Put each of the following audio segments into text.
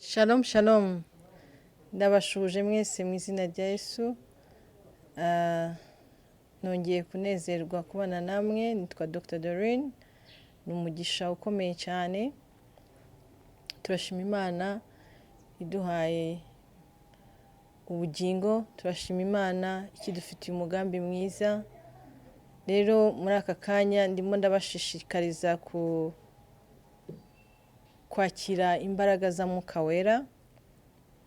Shalom shalom, ndabasuhuje mwese mu izina rya Yesu. Nongeye kunezerwa kubana namwe. Nitwa Dr Doreen. Ni umugisha ukomeye cyane. Turashima Imana iduhaye ubugingo, turashima Imana ikidufitiye umugambi mwiza. Rero muri aka kanya ndimo ndabashishikariza ku kwakira imbaraga za Mwuka Wera.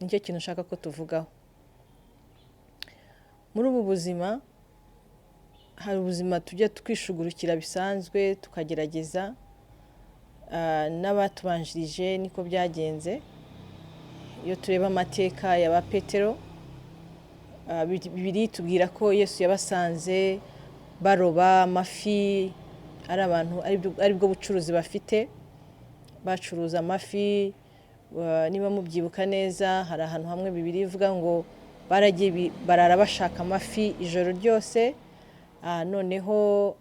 Nicyo kintu ushaka ko tuvugaho. Muri ubu buzima hari ubuzima tujya twishugurukira bisanzwe, tukagerageza, n'abatubanjirije niko byagenze. Iyo tureba amateka ya ba Petero, Bibiliya itubwira ko Yesu yabasanze baroba amafi, ari abantu aribwo bucuruzi bafite, bacuruza amafi. Niba mubyibuka neza, hari ahantu hamwe Bibiliya ivuga ngo baragiye barara bashaka amafi ijoro ryose. Noneho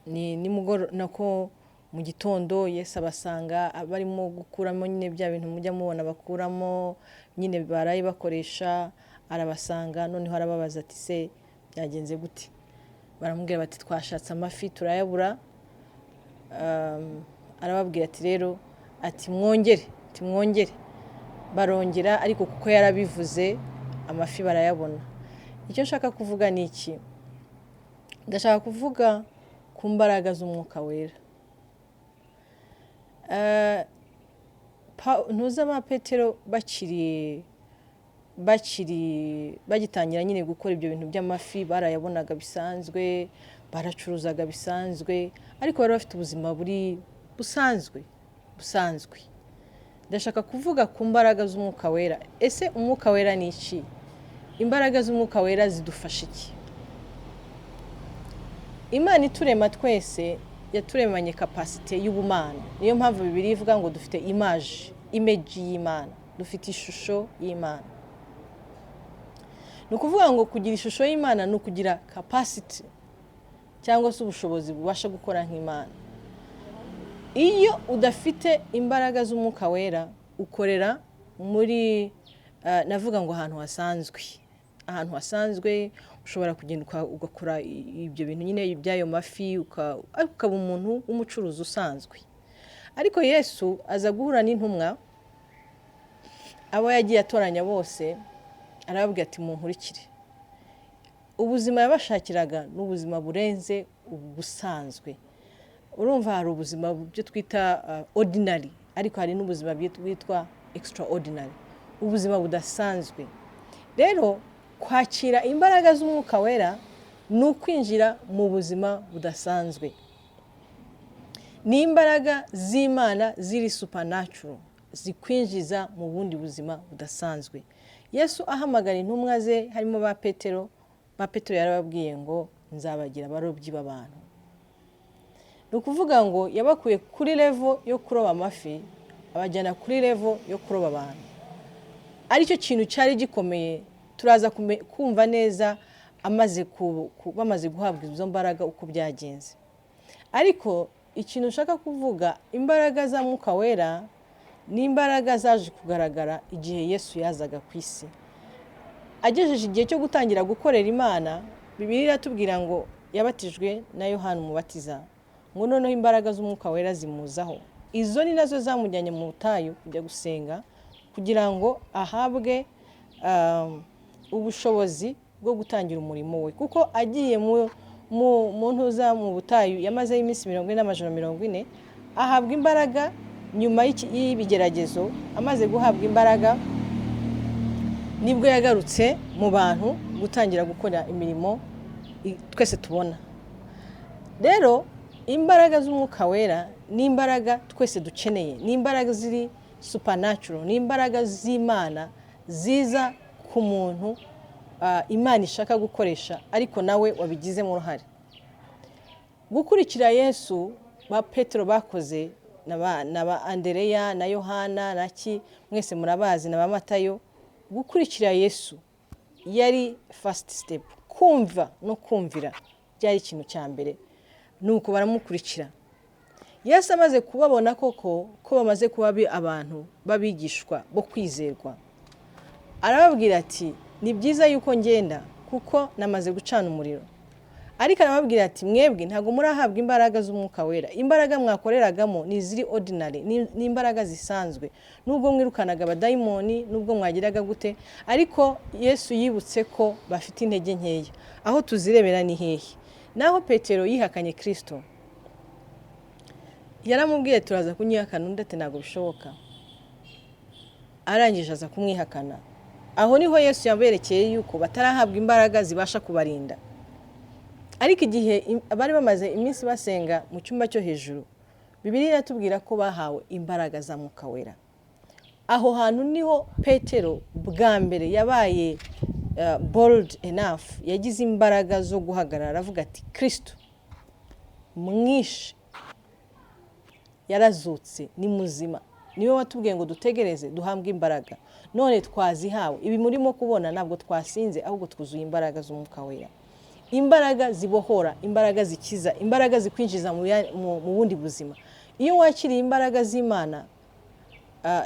ni nimugoro nako mu gitondo Yesu abasanga barimo gukuramo nyine bya bintu mujya mubona bakuramo nyine baraye bakoresha. Arabasanga, noneho arababaza ati: "Se byagenze gute?" Baramubwira bati: "Twashatse amafi turayabura." Arababwira ati rero, ati: "Mwongere," ati: "Mwongere." Barongera, ariko kuko yarabivuze amafi barayabona. Icyo nshaka kuvuga ni iki? Ndashaka kuvuga ku mbaraga z'Umwuka Wera. Ntuza ba Petero bakiri bagitangira nyine gukora ibyo bintu by'amafi, barayabonaga bisanzwe, baracuruzaga bisanzwe, ariko bari bafite ubuzima buri busanzwe busanzwe. Ndashaka kuvuga ku mbaraga z'Umwuka Wera. Ese Umwuka Wera ni iki? Imbaraga z'Umwuka Wera zidufasha iki? Imana iturema twese yaturemanye capacité y'ubumana. Niyo mpamvu Bibiliya ivuga ngo dufite image y'Imana, dufite ishusho y'Imana. Ni ukuvuga ngo kugira ishusho y'Imana ni ukugira capacité cyangwa se ubushobozi bubasha gukora nk'Imana. Iyo udafite imbaraga z'Umwuka Wera, ukorera muri navuga ngo ahantu hasanzwe. Ahantu hasanzwe ushobora kugenda ugakora ibyo bintu nyine by'ayo mafi, ariko ukaba umuntu w'umucuruzi usanzwe. Ariko Yesu aza guhura n'intumwa, abo yagiye atoranya bose, arababwira ati: "Munkurikire." Ubuzima yabashakiraga ni ubuzima burenze ubusanzwe. Urumva, hari ubuzima byo twita ordinary, ariko hari n'ubuzima bwitwa extraordinary, ubuzima budasanzwe. Rero kwakira imbaraga z'Umwuka Wera ni ukwinjira mu buzima budasanzwe. Ni imbaraga z'Imana ziri supernatural zikwinjiza mu bundi buzima budasanzwe. Yesu ahamagara intumwa ze, harimo ba Petero, ba Petero yarababwiye ngo: "Nzabagira abarobyi b'abantu." Ni ukuvuga ngo yabakuye kuri level yo kuroba amafi, abajyana kuri level yo kuroba abantu, aricyo kintu cyari gikomeye. Turaza kumva neza bamaze guhabwa izo mbaraga uko byagenze. Ariko ikintu ushaka kuvuga, imbaraga za Mwuka Wera ni imbaraga zaje kugaragara igihe Yesu yazaga ku isi, agejeje igihe cyo gutangira gukorera Imana. Bibiliya iratubwira ngo yabatijwe na Yohani Umubatiza, ngo noneho imbaraga z'Umwuka Wera zimuzaho. Izo ni nazo zamujyanye mu butayu kujya gusenga kugira ngo ahabwe ubushobozi bwo gutangira umurimo we, kuko agiye mu ntuza mu butayu yamazeyo iminsi 40 n'amajoro 40, ahabwa imbaraga nyuma y'ibigeragezo. Amaze guhabwa imbaraga nibwo yagarutse mu bantu gutangira gukora imirimo twese tubona. Rero imbaraga z'Umwuka Wera ni imbaraga twese dukeneye, ni imbaraga ziri supernatural, ni imbaraga z'Imana ziza ku muntu, Imana ishaka gukoresha, ariko nawe wabigizemo uruhare. Gukurikira Yesu ba Petero bakoze na ba Andereya na Yohana na ki, mwese murabazi, na ba Matayo, gukurikira Yesu yari first step. Kumva no kumvira byari ikintu cya mbere, nuko baramukurikira. Yesu amaze kubabona koko ko bamaze kuba abantu b'abigishwa bo kwizerwa, arababwira ati: "Ni byiza yuko ngenda, kuko namaze gucana umuriro." Ariko arababwira ati: "Mwebwe ntabwo murahabwa imbaraga z'Umwuka Wera. Imbaraga mwakoreragamo ni iziri ordinary, ni imbaraga zisanzwe, nubwo mwirukanaga abadayimoni, nubwo mwagiraga gute." Ariko Yesu yibutse ko bafite intege nkeya. Aho tuzirebera ni hehe? Naho Petero yihakanye Kirisito. Yaramubwiye: "Turaza kunyihakana." Undi ati: "Ntabwo bishoboka." Arangije aza kumwihakana. Aho niho Yesu yaberekeye yuko batarahabwa imbaraga zibasha kubarinda. Ariko igihe bari bamaze iminsi basenga mu cyumba cyo hejuru, Bibiliya iratubwira ko bahawe imbaraga za Mwuka Wera. Aho hantu niho Petero bwa mbere yabaye bold enough, yagize imbaraga zo guhagarara, aravuga ati: "Kirisito mwishe yarazutse, ni muzima, niwe watubwiye ngo dutegereze duhabwe imbaraga, none twazihawe. Ibi murimo kubona, ntabwo twasinze, ahubwo twuzuye imbaraga z'Umwuka Wera." Imbaraga zibohora, imbaraga zikiza, imbaraga zikwinjiza mu bundi buzima. Iyo wakiriye imbaraga z'Imana,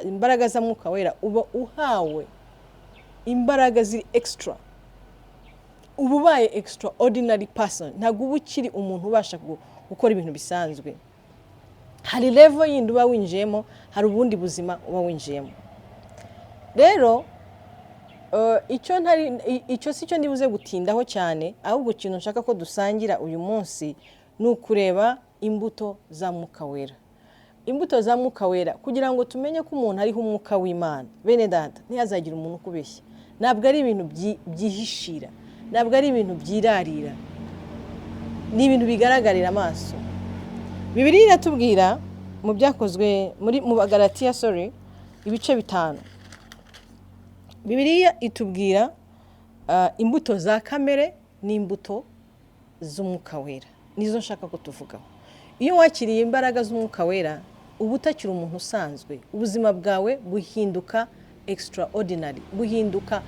imbaraga za Mwuka Wera, uba uhawe imbaraga ziri extra, uba ubaye extraordinary person. Ntabwo uba ukiri umuntu ubasha gukora ibintu bisanzwe. Hari level yindi uba winjiyemo, hari ubundi buzima uba winjiyemo. Rero icyo ntari icyo si cyo ndibuze gutindaho cyane, ahubwo ikintu nshaka ko dusangira uyu munsi ni ukureba imbuto za Mwuka Wera. Imbuto za Mwuka Wera, kugira ngo tumenye ko umuntu ariho Umwuka w'Imana. Bene Data, ntihazagire umuntu ukubeshya. Ntabwo ari ibintu byihishira, ntabwo ari ibintu byirarira, ni ibintu bigaragarira amaso. Bibiliya iratubwira mu Byakozwe, muri mu Bagalatiya, sorry, ibice 5, Bibiliya itubwira imbuto za kamere n'imbuto z'Umwuka Wera. Nizo nshaka ko tuvugaho. Iyo wakiriye imbaraga z'Umwuka Wera, uba utakiri umuntu usanzwe. Ubuzima bwawe buhinduka extraordinary, buhinduka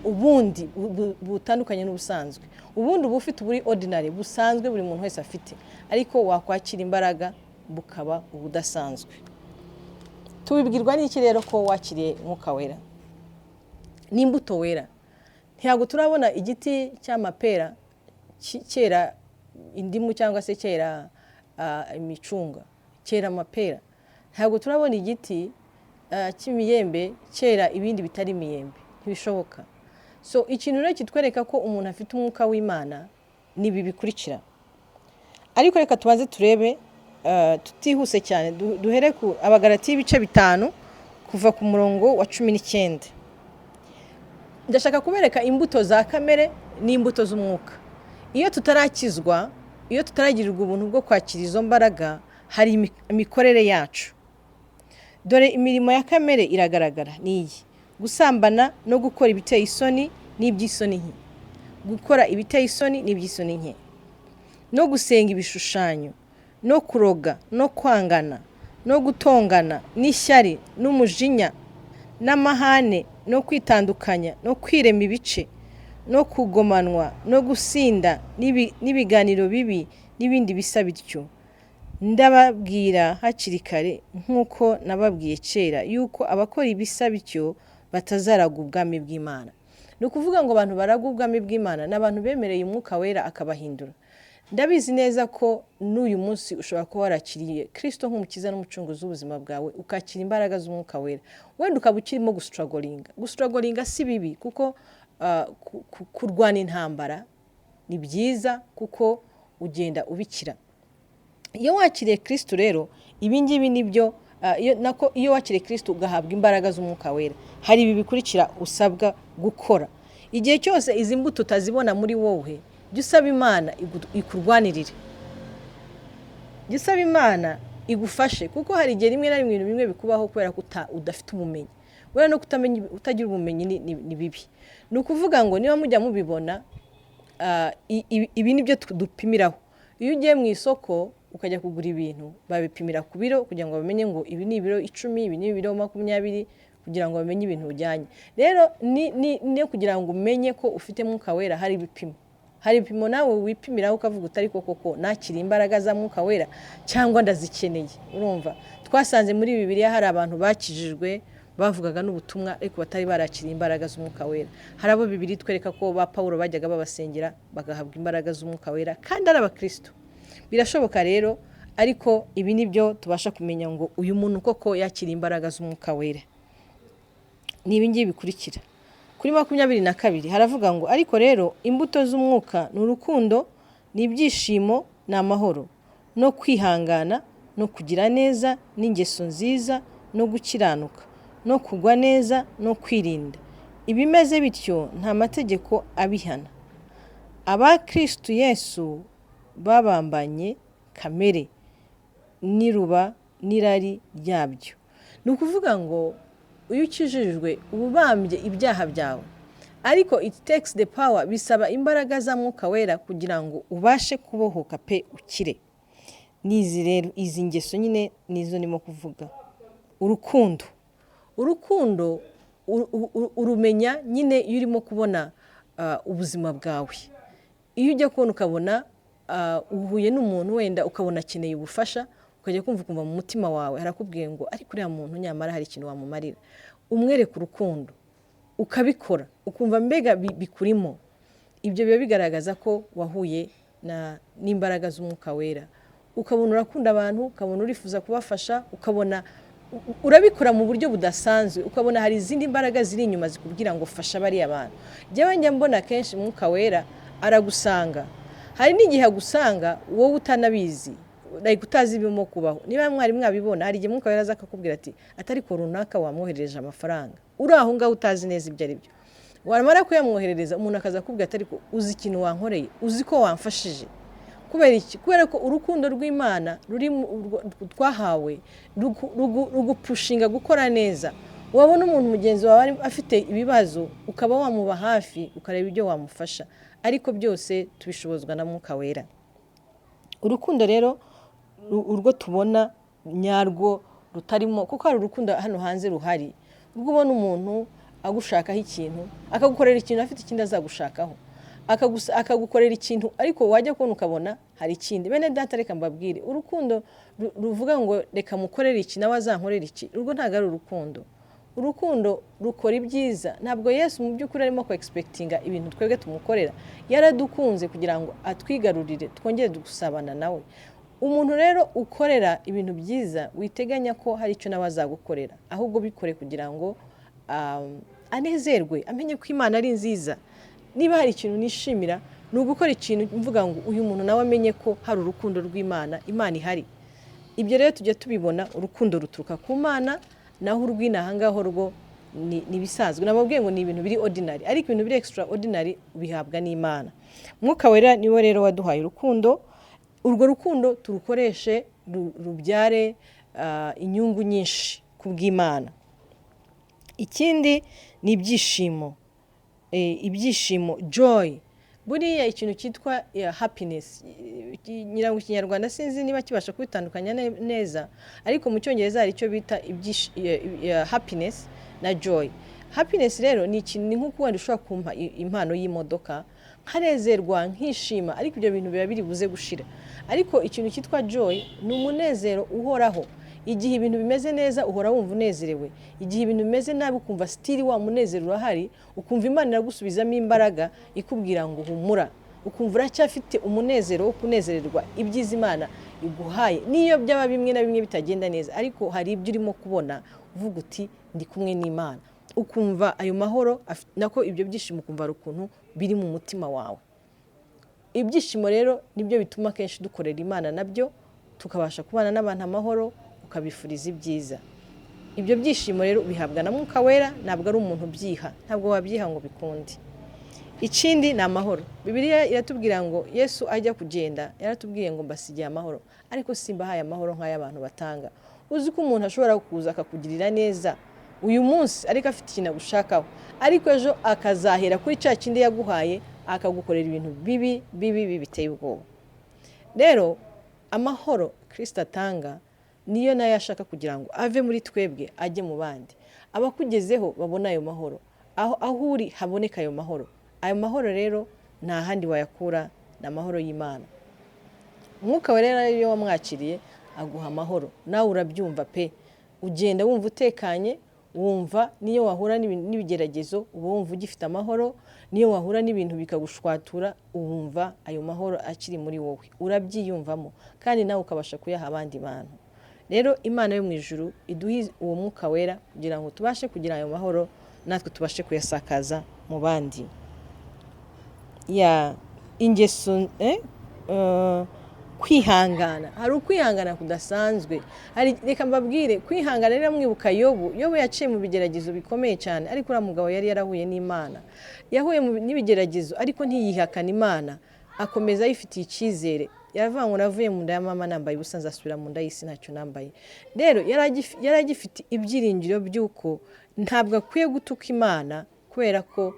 ubundi butandukanye n'ubusanzwe. Ubundi uba ufite uburi ordinary, busanzwe, buri muntu wese afite, ariko wakwakira imbaraga bukaba ubudasanzwe. Tubibwirwa n'iki rero ko wakiriye Umwuka Wera? N'imbuto wera. Ntabwo turabona igiti cy'amapera cyera indimu, cyangwa se cyera imicunga, cyera amapera. Ntabwo turabona igiti cy'imiyembe cyera ibindi bitari imiyembe. Ntibishoboka. So ikintu rero kitwereka ko umuntu afite Umwuka w'Imana ni ibi bikurikira. Ariko reka tubanze turebe, tutihuse cyane, duhere ku Abagalatiya ibice 5, kuva ku murongo wa 19. Ndashaka kubereka imbuto za kamere n'imbuto z'umwuka. Iyo tutarakizwa, iyo tutaragirirwa ubuntu bwo kwakira izo mbaraga, hari imikorere yacu. Dore imirimo ya kamere iragaragara, ni iyi: gusambana no gukora ibiteye isoni n'iby'isoni nke, gukora ibiteye isoni n'iby'isoni nke, no gusenga ibishushanyo, no kuroga, no kwangana, no gutongana, n'ishyari, n'umujinya, n'amahane, no kwitandukanya, no kwirema ibice, no kugomanwa, no gusinda, n'ibiganiro bibi, n'ibindi bisa bityo. Ndababwira hakiri kare, nk'uko nababwiye kera, yuko abakora ibisa bityo batazaragwa ubwami bw'Imana. Ni ukuvuga ngo abantu baragwa ubwami bw'Imana ni abantu bemereye Umwuka Wera akabahindura. Ndabizi neza ko n'uyu munsi ushobora kuba warakiriye Kirisito nk'Umukiza n'Umucunguzi w'ubuzima bwawe, ukakira imbaraga z'Umwuka Wera, wenda ukaba ukirimo gustrugglinga. Gustrugglinga si bibi, kuko kurwana intambara ni byiza, kuko ugenda ubikira. Iyo wakiriye Kirisito rero, ibi ngibi ni byo nako iyo wakiriye Kirisito ugahabwa imbaraga z'Umwuka Wera, hari ibi bikurikira usabwa gukora. Igihe cyose izi mbuto utazibona muri wowe, jya usaba Imana ikurwanirire, jya usaba Imana igufashe, kuko hari igihe rimwe na rimwe ibintu bimwe bikubaho kubera ko udafite ubumenyi. Wenda no kutamenya, utagira ubumenyi ni bibi. Ni ukuvuga ngo niba mujya mubibona, ibi ni byo dupimiraho. Iyo ugiye mu isoko ukajya kugura ibintu, babipimira ku biro kugira ngo bamenye ngo ibi ni ibiro 10, ibi ni ibiro 20, kugira ngo bamenye ibintu ujyanye. Rero ni kugira ngo umenye ko ufite Mwuka Wera, hari ibipimo. Hari ibipimo nawe wipimiraho ukavuga uti: "Ariko koko nakiriye imbaraga za Mwuka Wera cyangwa ndazikeneye?" Urumva, twasanze muri Bibiliya hari abantu bakijijwe, bavugaga n'ubutumwa, ariko batari barakiriye imbaraga z'Umwuka Wera. Hari abo Bibiliya itwereka ko ba Pawulo bajyaga babasengera bagahabwa imbaraga z'Umwuka Wera kandi ari abakristo. Birashoboka rero, ariko ibi ni byo tubasha kumenya ngo uyu muntu koko yakiriye imbaraga z'Umwuka Wera, ni ibi ngibi bikurikira. Kuri 22 haravuga ngo: "Ariko rero imbuto z'Umwuka ni urukundo, ni ibyishimo, ni amahoro, no kwihangana, no kugira neza, n'ingeso nziza, no gukiranuka, no kugwa neza, no kwirinda. Ibimeze bityo nta mategeko abihana. Aba Kristo Yesu babambanye kamere n'iruba n'irari ryabyo." Ni ukuvuga ngo iyo ukijijwe uba ubambye ibyaha byawe, ariko it takes the power, bisaba imbaraga za Mwuka Wera kugira ngo ubashe kubohoka pe, ukire. N'izi rero, izi ngeso nyine nizo ndimo kuvuga. Urukundo, urukundo urumenya nyine iyo urimo kubona ubuzima bwawe. Iyo ujya kubona ukabona uhuye n'umuntu, wenda ukabona akeneye ubufasha, ukajya kumva ukumva mu mutima wawe harakubwiye ngo: "Ariko uriya muntu nyamara hari ikintu wamumarira," umwereka urukundo, ukabikora, ukumva mbega bikurimo. Ibyo biba bigaragaza ko wahuye n'imbaraga z'Umwuka Wera. Ukabona urakunda abantu, ukabona urifuza kubafasha, ukabona urabikora mu buryo budasanzwe, ukabona hari izindi mbaraga ziri inyuma zikubwira ngo: "Fasha bariya bantu." Njyewe njya mbona kenshi Umwuka Wera aragusanga. Hari n'igihe agusanga wowe utanabizi, like utazi ibirimo kubaho. Niba mwari mwabibona, hari igihe Umwuka Wera aza akakubwira ati: "Atari ko runaka wamwoherereje amafaranga?" Uri aho ngaho utazi neza ibyo ari byo, wamara kuyamwoherereza, umuntu akaza akubwira ati: "Ariko uzi ikintu wankoreye? Uzi ko wamfashije?" Kubera iki? Kubera ko urukundo rw'Imana ruri twahawe rugupushinga gukora neza. Wabona umuntu mugenzi wawe afite ibibazo, ukaba wamuba hafi, ukareba ibyo wamufasha. Ariko byose tubishobozwa na Mwuka Wera. Urukundo rero urwo tubona nyarwo rutarimo, kuko hari urukundo hano hanze ruhari, ubwo ubona umuntu agushakaho ikintu, akagukorera ikintu afite ikindi azagushakaho, akagukorera ikintu, ariko wajya kubona ukabona hari ikindi. Bene data, reka mbabwire, urukundo ruvuga ngo: "Reka mukorere iki, nawe azankorere iki," urwo ntabwo ari urukundo. Urukundo rukora ibyiza. Ntabwo Yesu mu by'ukuri arimo ku expectinga ibintu twebwe tumukorera. Yaradukunze kugira ngo atwigarurire, twongere gusabana nawe. Umuntu rero ukorera ibintu byiza, witeganya ko hari icyo nawe azagukorera, ahubwo bikore kugira ngo anezerwe, amenye ko Imana ari nziza. Niba hari ikintu nishimira, ni ugukora ikintu mvuga ngo: "Uyu muntu nawe amenye ko hari urukundo rw'Imana, Imana ihari." Ibyo rero tujya tubibona. Urukundo ruturuka ku Mana, naho urw'inaha ngaho rwo ni ibisanzwe. Nababwiye ngo ni ibintu biri ordinary, ariko ibintu biri extraordinary bihabwa n'Imana. Mwuka Wera niwe rero waduhaye urukundo. Urwo rukundo turukoreshe rubyare inyungu nyinshi ku bw'Imana. Ikindi ni ibyishimo. Ibyishimo, joy. Buriya ikintu cyitwa happiness, ngira ngo Ikinyarwanda sinzi niba kibasha kubitandukanya neza, ariko mu Cyongereza hari icyo bita happiness na joy. Happiness rero ni ikintu, ni nk'uko wenda ushobora kumpa impano y'imodoka nkanezerwa, nkishima, ariko ibyo bintu biba biri buze gushira. Ariko ikintu cyitwa joy ni umunezero uhoraho. Igihe ibintu bimeze neza uhora wumva unezerewe, igihe ibintu bimeze nabi ukumva still wa munezero urahari, ukumva Imana iragusubizamo imbaraga ikubwira ngo: "Humura." Ukumva uracyafite umunezero wo kunezererwa ibyiza Imana iguhaye, n'iyo byaba bimwe na bimwe bitagenda neza, ariko hari ibyo urimo kubona uvuga uti: "Ndi kumwe n'Imana." Ukumva ayo mahoro nako ibyo byishimo, ukumva hari ukuntu biri mu mutima wawe. Ibyishimo rero nibyo bituma akenshi dukorera Imana, nabyo tukabasha kubana n'abantu amahoro, ukabifuriza ibyiza. Ibyo byishimo rero ubihabwa na Mwuka Wera, ntabwo ari umuntu ubyiha, ntabwo wabyiha ngo bikunde. Ikindi ni amahoro. Bibiliya iratubwira ngo Yesu ajya kugenda yaratubwiye ngo: "Mbasigiye amahoro, ariko simbahaye amahoro nk'ay'abantu batanga." Uzi ko umuntu ashobora kuza akakugirira neza uyu munsi, ariko afite ikintu agushakaho, ariko ejo akazahera kuri cya kindi yaguhaye akagukorera ibintu bibi bibi bibi biteye ubwoba. Rero amahoro Kirisito atanga niyo nayo ashaka kugira ngo ave muri twebwe ajye mu bandi. Abakugezeho babona ayo mahoro, aho uri haboneka ayo mahoro. Ayo mahoro rero Nta handi wayakura, ni amahoro y'Imana. Umwuka Wera rero, iyo wamwakiriye, aguha amahoro. Nawe urabyumva pe, ugenda wumva utekanye, wumva niyo wahura n'ibigeragezo uba wumva ugifite amahoro. Niyo wahura n'ibintu bikagushwatura, wumva ayo mahoro akiri muri wowe, urabyiyumvamo, kandi nawe ukabasha kuyaha abandi bantu. Rero Imana yo mu ijuru iduhe uwo Mwuka Wera kugira ngo tubashe kugira ayo mahoro, natwe tubashe kuyasakaza mu bandi. Ya ingeso, kwihangana, hari ukwihangana kudasanzwe. Hari, reka mbabwire, kwihangana rero, mwibuka Yobu. Yobu yaciye mu bigeragezo bikomeye cyane, ariko uriya mugabo yari yarahuye n'Imana. Yahuye n'ibigeragezo, ariko ntiyihakana Imana, akomeza ayifitiye icyizere. Yaravuga ngo: "Navuye mu nda ya mama nambaye ubusa, nzasubira mu nda y'isi ntacyo nambaye." Rero yari agifite ibyiringiro by'uko ntabwo akwiye gutuka Imana, kubera ko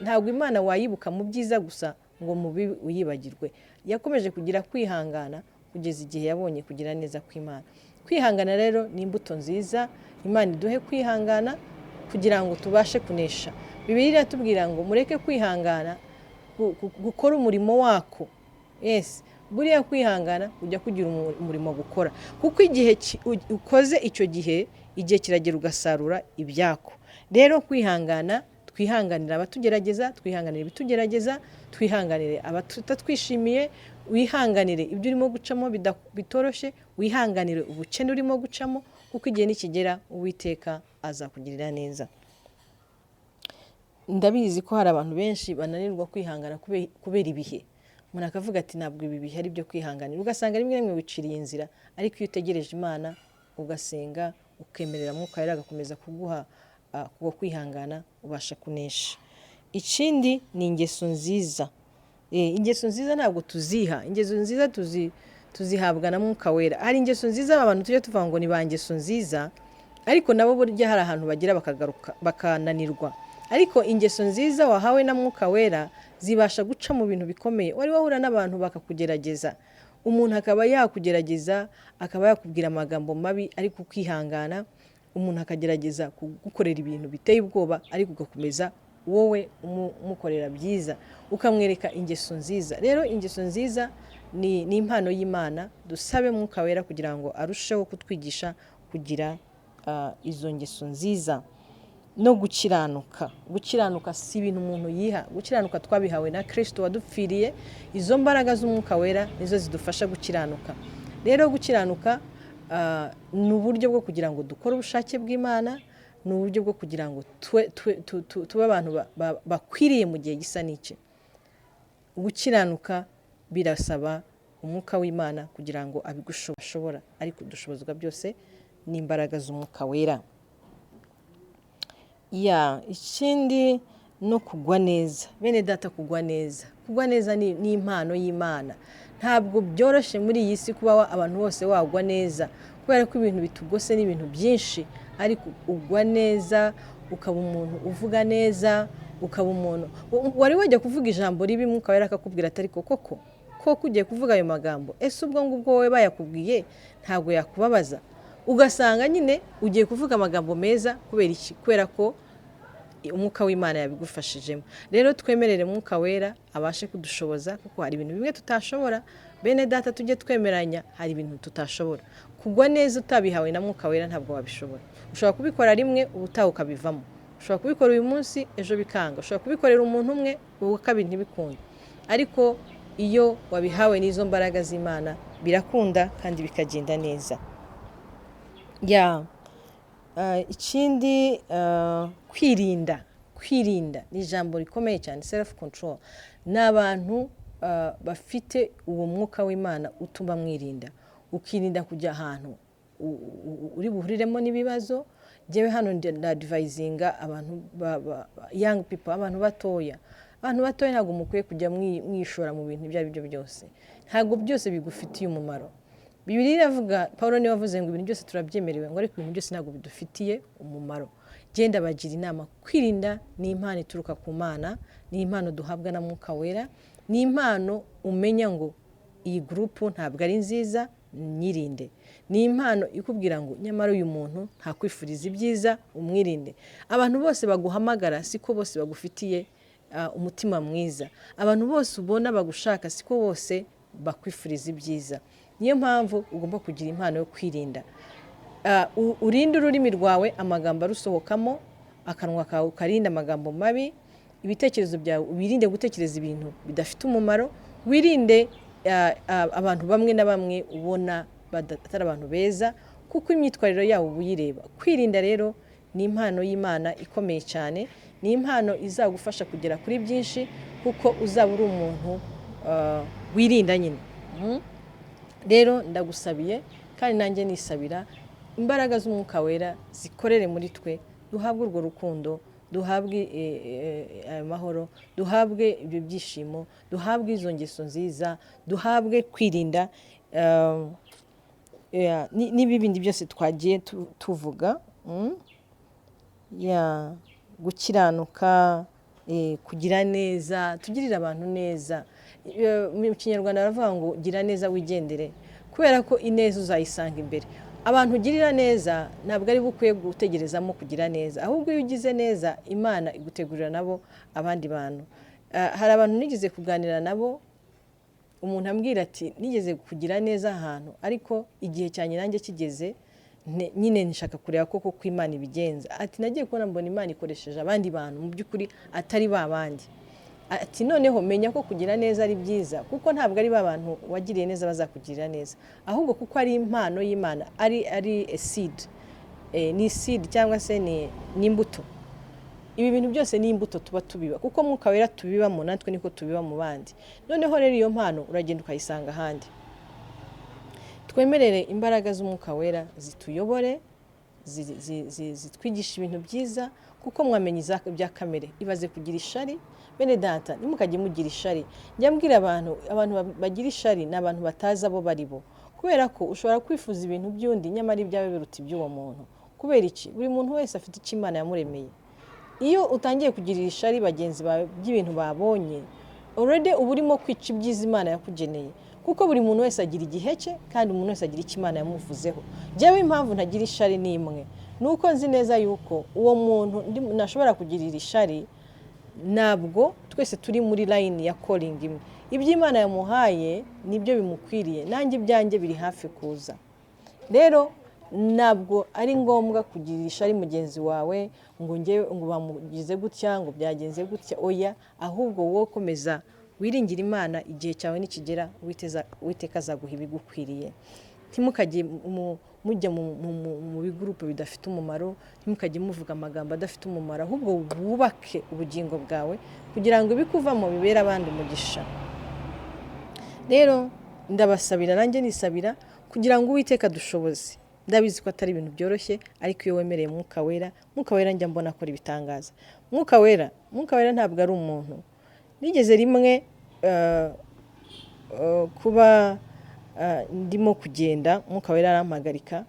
ntabwo Imana wayibuka mu byiza gusa ngo mu bibi uyibagirwe. Yakomeje kugira kwihangana kugeza igihe yabonye kugira neza kw'Imana. Kwihangana rero ni imbuto nziza. Imana iduhe kwihangana kugira ngo tubashe kunesha. Bibiliya iratubwira ngo mureke kwihangana gukora umurimo wako. Yes, buriya kwihangana ujya kugira umurimo gukora, kuko igihe ukoze icyo gihe, igihe kiragera ugasarura ibyako. Rero kwihangana, twihanganire abatugerageza, twihanganire ibitugerageza, twihanganire abatatwishimiye, wihanganire ibyo urimo gucamo bitoroshye, wihanganire ubukene urimo gucamo, kuko igihe nikigera Uwiteka azakugirira neza. Ndabizi ko hari abantu benshi bananirwa kwihangana kubera ibihe. Umuntu akavuga ati: "Ntabwo ibi bihe ari byo kwihanganira." Ugasanga rimwe rimwe wiciriye inzira, ariko iyo utegereje Imana, ugasenga, ukemerera Mwuka Wera agakomeza kuguha kuko kwihangana, ubasha kunesha. Ikindi ni ingeso nziza. Ingeso nziza ntabwo tuziha, ingeso nziza tuzihabwa na Mwuka Wera. Hari ingeso nziza abantu tujya tuvuga ngo ni ba ngeso nziza, ariko nabo burya hari ahantu bagera bakagaruka bakananirwa. Ariko ingeso nziza wahawe na Mwuka Wera zibasha guca mu bintu bikomeye. Wari wahura n'abantu bakakugerageza, umuntu akaba yakugerageza, akaba yakubwira amagambo mabi, ariko ukihangana? Umuntu akagerageza kugukorera ibintu biteye ubwoba, ariko ugakomeza wowe umukorera byiza, ukamwereka ingeso nziza. Rero ingeso nziza ni impano y'Imana. Dusabe Mwuka Wera kugira ngo arusheho kutwigisha kugira izo ngeso nziza no gukiranuka. Gukiranuka si ibintu umuntu yiha, gukiranuka twabihawe na Kirisito wadupfiriye. Izo mbaraga z'Umwuka Wera nizo zidufasha gukiranuka. Rero gukiranuka ni uburyo bwo kugira ngo dukore ubushake bw'Imana, ni uburyo bwo kugira ngo tube abantu bakwiriye mu gihe gisa n'iki. Gukiranuka birasaba Umwuka w'Imana kugira ngo abigushobora, ariko dushobozwa byose n'imbaraga z'Umwuka Wera. Ya, ikindi no kugwa neza. Bene data, kugwa neza, kugwa neza ni impano y'Imana. Ntabwo byoroshye muri iyi si kuba abantu bose wagwa neza, kubera ko ibintu bitugose ni ibintu byinshi. Ariko ugwa neza, ukaba umuntu uvuga neza, ukaba umuntu wari wajya kuvuga ijambo ribi, Mwuka Wera akakubwira ati: "Ariko koko koko ugiye kuvuga ayo magambo? Ese ubwo ngubwo wowe bayakubwiye ntabwo yakubabaza?" Ugasanga nyine ugiye kuvuga amagambo meza. Kubera iki? Kubera ko Umwuka w'Imana yabigufashijemo. Rero twemerere Mwuka Wera abashe kudushoboza, kuko hari ibintu bimwe tutashobora. Bene data, tujye twemeranya, hari ibintu tutashobora. Kugwa neza utabihawe na Mwuka Wera ntabwo wabishobora. Ushobora kubikora rimwe, ubutaha ukabivamo. Ushobora kubikora uyu munsi, ejo bikanga. Ushobora kubikorera umuntu umwe, uwa kabiri ntibikunde. Ariko iyo wabihawe n'izo mbaraga z'Imana, birakunda kandi bikagenda neza. Ya, ikindi, kwirinda. Kwirinda ni ijambo rikomeye cyane, self control. Ni abantu bafite uwo Mwuka w'Imana utuma mwirinda, ukirinda kujya ahantu uri buhuriremo n'ibibazo. Njyewe hano ndadvisinga abantu young people, abantu batoya. Abantu batoya, ntabwo mukwiye kujya mwishora mu bintu ibyo ari byo byose. Ntabwo byose bigufitiye umumaro. Bibiliya iravuga, Paul niwe wavuze ngo ibintu byose turabyemerewe, ngo ariko ibintu byose ntabwo bidufitiye umumaro. Genda bagira inama, kwirinda ni impano ituruka ku Mana, ni impano duhabwa na Mwuka Wera, ni impano umenya ngo iyi group ntabwo ari nziza, nyirinde. Ni impano ikubwira ngo nyamara uyu muntu ntakwifuriza ibyiza, umwirinde. Abantu bose baguhamagara siko bose bagufitiye umutima mwiza. Abantu bose ubona bagushaka siko bose bakwifuriza ibyiza. Niyo mpamvu ugomba kugira impano yo kwirinda. Urinde ururimi rwawe amagambo arusohokamo, akanwa kawe ukarinde amagambo mabi, ibitekerezo byawe wirinde gutekereza ibintu bidafite umumaro, wirinde abantu bamwe na bamwe ubona atari abantu beza, kuko imyitwarire yabo uba uyireba. Kwirinda rero ni impano y'Imana ikomeye cyane, ni impano izagufasha kugera kuri byinshi, kuko uzaba uri umuntu wirinda nyine. Rero ndagusabiye kandi nanjye nisabira imbaraga z'Umwuka Wera zikorere muri twe, duhabwe urwo rukundo, duhabwe ayo mahoro, duhabwe ibyo byishimo, duhabwe izo ngeso nziza, duhabwe kwirinda n'ibindi byose twagiye tuvuga. Gukiranuka, kugira neza, tugirire abantu neza. Mu Kinyarwanda baravuga ngo gira neza wigendere, kubera ko ineza uzayisanga imbere. Abantu ugirira neza ntabwo ari bo ukwiye gutegerezamo kugira neza, ahubwo iyo ugize neza Imana igutegurira nabo abandi bantu. Hari abantu nigeze kuganira nabo, umuntu ambwira ati nigeze kugira neza ahantu, ariko igihe cyanjye nanjye kigeze nyine nshaka kureba koko ko Imana ibigenza. Ati nagiye kubona mbona Imana ikoresheje abandi bantu mu by'ukuri atari ba bandi. Ati noneho menya ko kugira neza ari byiza, kuko ntabwo ari ba bantu wagiriye neza bazakugirira neza, ahubwo kuko ari impano y'Imana, ari a seed, ni seed cyangwa se ni imbuto. Ibi bintu byose ni imbuto tuba tubiba, kuko Mwuka Wera tubibamo natwe niko tubiba mu bandi. Noneho rero iyo mpano uragenda ukayisanga ahandi. Twemerere imbaraga z'Umwuka Wera zituyobore, zitwigisha ibintu byiza, kuko mwamenye ibya kamere. Ibaze kugira ishari, bene data ntimukajye mugira ishari. Njya mbwira abantu, abantu bagira ishari ni abantu batazi abo bari bo, kubera ko ushobora kwifuza ibintu by'undi nyamara ibyawe biruta iby'uwo muntu. Kubera iki? Buri muntu wese afite icyo Imana yamuremeye. Iyo utangiye kugirira ishari bagenzi bawe by'ibintu babonye, already uba urimo kwica ibyiza Imana yakugeneye, kuko buri muntu wese agira igihe cye, kandi umuntu wese agira icyo Imana yamuvuzeho. Njyewe impamvu ntagira ishari ni imwe, ni uko nzi neza yuko uwo muntu nashobora kugirira ishari, ntabwo twese turi muri line ya calling imwe. Ibyo Imana yamuhaye nibyo bimukwiriye, nanjye ibyanjye biri hafi kuza. Rero ntabwo ari ngombwa kugirira ishari mugenzi wawe ngo njyewe ngo bamugize gutya, ngo byagenze gutya, oya, ahubwo wowe komeza wiringire Imana, igihe cyawe nikigera Uwiteka azaguha ibigukwiriye. Ntimukajye mujya mu bigurupe bidafite umumaro, ntimukajye muvuga amagambo adafite umumaro, ahubwo wubake ubugingo bwawe kugira ngo ibikuvamo bibere abandi umugisha. Rero ndabasabira nanjye nisabira kugira ngo Uwiteka adushoboze. Ndabizi ko atari ibintu byoroshye, ariko iyo wemereye Mwuka Wera, Mwuka Wera njya mbona akora ibitangaza. Mwuka Wera ntabwo ari umuntu. Nigeze rimwe kuba ndimo kugenda, Mwuka Wera arampagarika.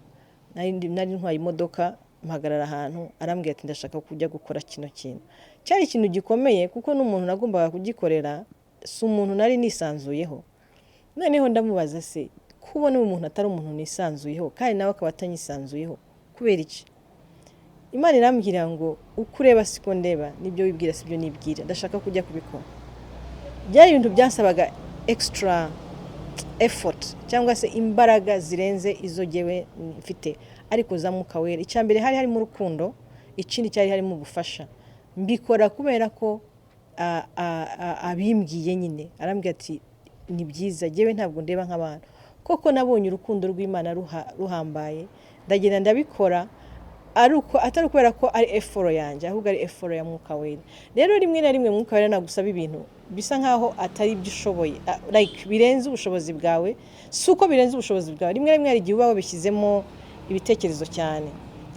Nari ntwaye imodoka, mpagarara ahantu, arambwira ati ndashaka kujya gukora kino kintu. Cyari ikintu gikomeye, kuko n'umuntu nagombaga kugikorera si umuntu nari nisanzuyeho. Noneho ndamubaza, se kubona uyu muntu atari umuntu nisanzuyeho kandi nawe akaba atanyisanzuyeho, kubera iki? Imana irambwira ngo uko ureba siko ndeba, nibyo wibwira sibyo nibwira, ndashaka kujya kubikora. Byari ibintu byasabaga extra effort cyangwa se imbaraga zirenze izo jyewe mfite, ariko za Mwuka Wera. Icya mbere hari harimo urukundo, ikindi cyari harimo ubufasha. Mbikora kubera ko abimbwiye nyine, arambwira ati ni byiza, jyewe ntabwo ndeba nk'abantu. Koko nabonye urukundo rw'Imana ruhambaye, ndagenda ndabikora, atari ukubera ko ari effort yanjye, ahubwo ari effort ya Mwuka Wera. Rero rimwe na rimwe Mwuka Wera nagusaba ibintu bisa nkaho atari ibyo ushoboye, like birenze ubushobozi bwawe. Si uko birenze ubushobozi bwawe, rimwe na rimwe hari igihe uba wabishyizemo ibitekerezo cyane,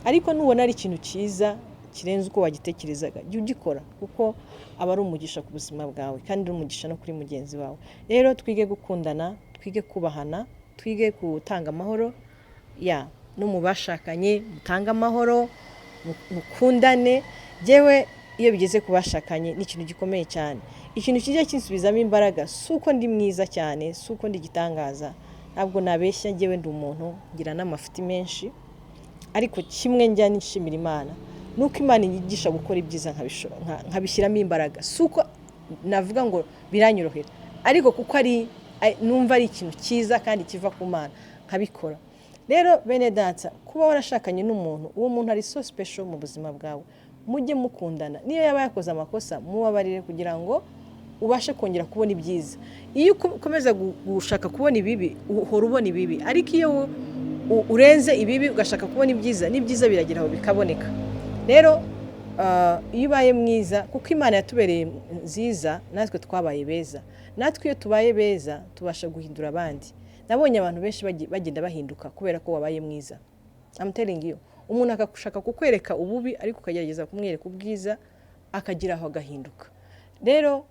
ariko nubona ari ikintu cyiza kirenze uko wagitekerezaga, jya ugikora, kuko aba ari umugisha ku buzima bwawe kandi ari umugisha no kuri mugenzi wawe. Rero twige gukundana, twige kubahana, twige gutanga amahoro, ya no mu bashakanye mutange amahoro, mukundane. Jyewe iyo bigeze ku bashakanye ni ikintu gikomeye cyane. Ikintu kijya kinsubizamo imbaraga si uko ndi mwiza cyane, si uko ndi igitangaza, ntabwo nabeshya, njyewe ndi umuntu ngira n'amafuti menshi, ariko kimwe njya nishimira Imana Ni uko Imana inyigisha gukora ibyiza, nkabishyiramo imbaraga. Si uko navuga ngo biranyorohera, ariko kuko ari numva ari ikintu cyiza kandi kiva ku Mana, nkabikora. Rero bene data, kuba warashakanye n'umuntu, uwo muntu ari so special mu buzima bwawe. Mujye mukundana. Niyo yaba yakoze amakosa, mubabarire kugira ngo ubashe kongera kubona ibyiza. Iyo ukomeza gushaka kubona ibibi, uhora ubona ibibi, ariko iyo urenze ibibi ugashaka kubona ibyiza, n'ibyiza biragera aho bikaboneka. Rero iyo ubaye mwiza, kuko Imana yatubereye nziza, natwe twabaye beza. Natwe iyo tubaye beza tubasha guhindura abandi. Nabonye abantu benshi bagenda bahinduka kubera ko wabaye mwiza. I'm telling you, umuntu akagushaka kukwereka ububi, ariko ukagerageza kumwereka ubwiza, akagira aho agahinduka. Rero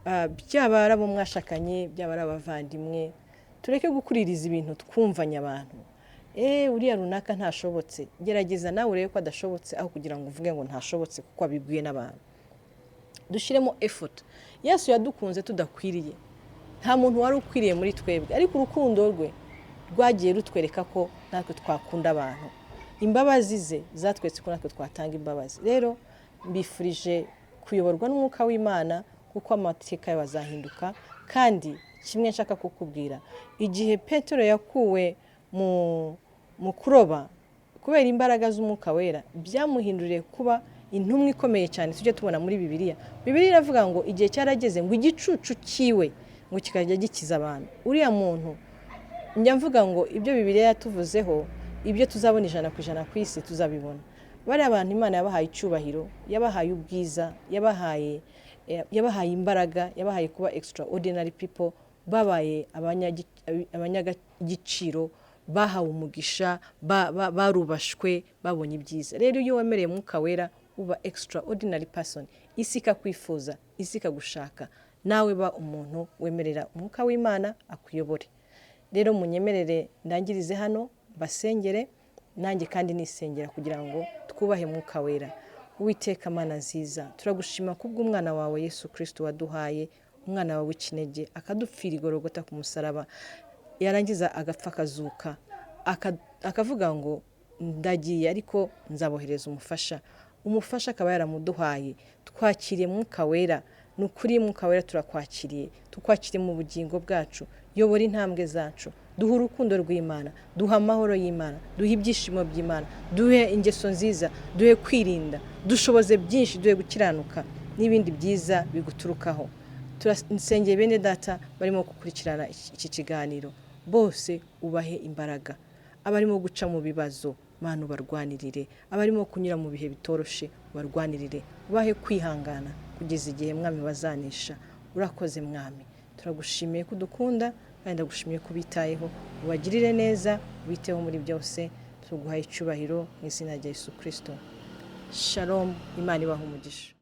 byaba ari abo mwashakanye, byaba ari abavandimwe, tureke gukuririza ibintu twumvanye abantu. Uriya runaka ntashobotse. Gerageza nawe urebe ko adashobotse, aho kugira ngo uvuge ngo ntashobotse kuko wabibwiwe n'abantu. Dushyiremo effort. Yesu yadukunze tudakwiriye. Nta muntu wari ukwiriye muri twebwe, ariko urukundo rwe rwagiye rutwereka ko natwe twakunda abantu. Imbabazi ze zatweretse ko natwe twatanga imbabazi. Rero mbifurije kuyoborwa n'Umwuka w'Imana, kuko amateka yawe azahinduka. Kandi kimwe nshaka kukubwira, igihe Petero yakuwe mu kuroba kubera imbaraga z'Umwuka Wera, byamuhinduriye kuba intumwa ikomeye cyane tujye tubona muri Bibiliya. Bibiliya iravuga ngo igihe cyarageze ngo igicucu cyiwe ngo kikajya gikiza abantu. Uriya muntu, njya mvuga ngo ibyo Bibiliya yatuvuzeho, ibyo tuzabona 100% ku isi, tuzabibona. Bariya bantu Imana yabahaye icyubahiro, yabahaye ubwiza, yabahaye imbaraga, yabahaye kuba extraordinary people. Babaye abanyagiciro, bahawe umugisha, barubashwe, babonye ibyiza. Rero iyo wemereye Mwuka Wera, uba extraordinary person, isi ikakwifuza, isi ikagushaka. Nawe ba umuntu wemerera Umwuka w'Imana akuyobore. Rero munyemerere ndangirize hano, basengere nanjye kandi nisengera kugira ngo twubahe Mwuka Wera. Uwiteka Mana nziza, turagushima kubw'umwana wawe Yesu Kirisito waduhaye, umwana wawe w'ikinege, akadupfira igorogota ku musaraba, yarangiza agapfa, akazuka, akavuga ngo ndagiye ariko nzabohereza umufasha. Umufasha akaba yaramuduhaye. Twakiriye Mwuka Wera. Ni ukuri Mwuka Wera turakwakiriye, tukwakiriye mu bugingo bwacu. Yobora intambwe zacu, duhe urukundo rw'Imana, duhe amahoro y'Imana, duhe ibyishimo by'Imana, duhe ingeso nziza, duhe kwirinda, dushoboze byinshi, duhe gukiranuka n'ibindi byiza biguturukaho. Turasengeye bene data barimo gukurikirana iki kiganiro bose, ubahe imbaraga. Abarimo guca mu bibazo, Mana ubarwanirire. Abarimo kunyura mu bihe bitoroshe, ubarwanirire, ubahe kwihangana kugeza igihe, Mwami, bazanesha. Urakoze Mwami, turagushimiye ko udukunda kandi ndagushimiye ko ubitayeho. Ubagirire neza, ubiteho muri byose. Tuguhaye icyubahiro mu izina rya Yesu Kirisito. Shalom, Imana ibaha umugisha.